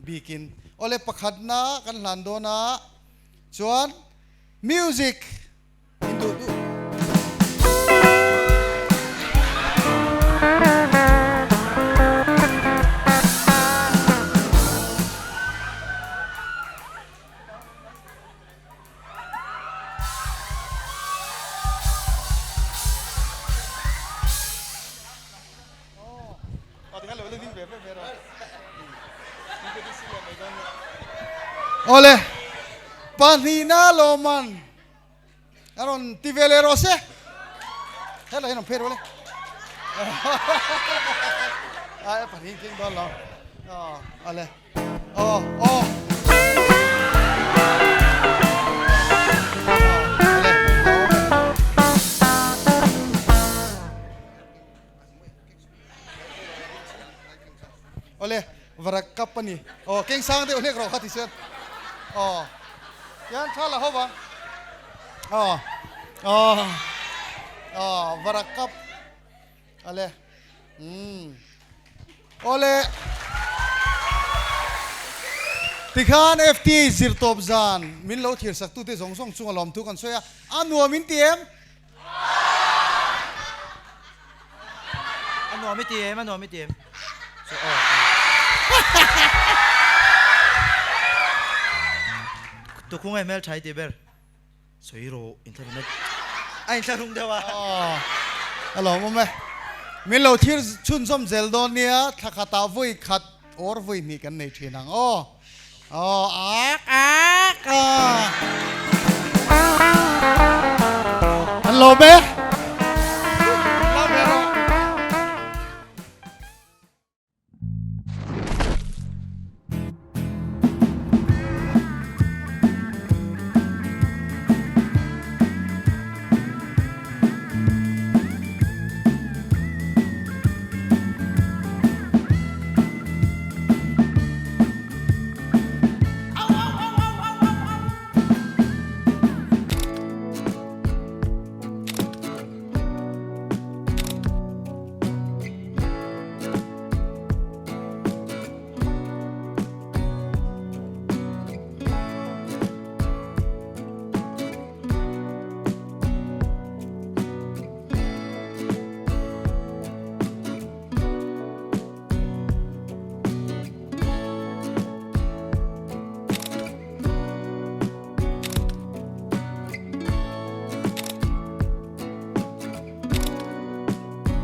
bikin awle pakhatna kan hlan dawn a chuan music In duh duh. Awle, pahnihna lawmman A rawn ti ve leh rawh se. Helai hian rawn phei rawh le. Ai pahnih keng dawn lo. Aw ale. Aw aw. Awle varak kap a ni. Aw keng sang deuh hlek rawh kha ti chuan. Aw hian tha la ho va. Aw aw aw varak kap ale. Umm awle tikhan FTA zirtawp zan min lo thlir sak tute zawng zawng chunga lawmthu kan sawi a, a nuam in ti em? A nuam i ti em? A nuam i ti em? So aw. Tukhung e hmel tha i ti ber. Sawi rawh inthlahrung a inthlahrung deuh a. A lawmawm e. Min lo thlir chhunzawm zel dawn nia, thla khatah vawi khat or vawi hnih kan nei thin ang aw. Aw ak ak a. An lawm e.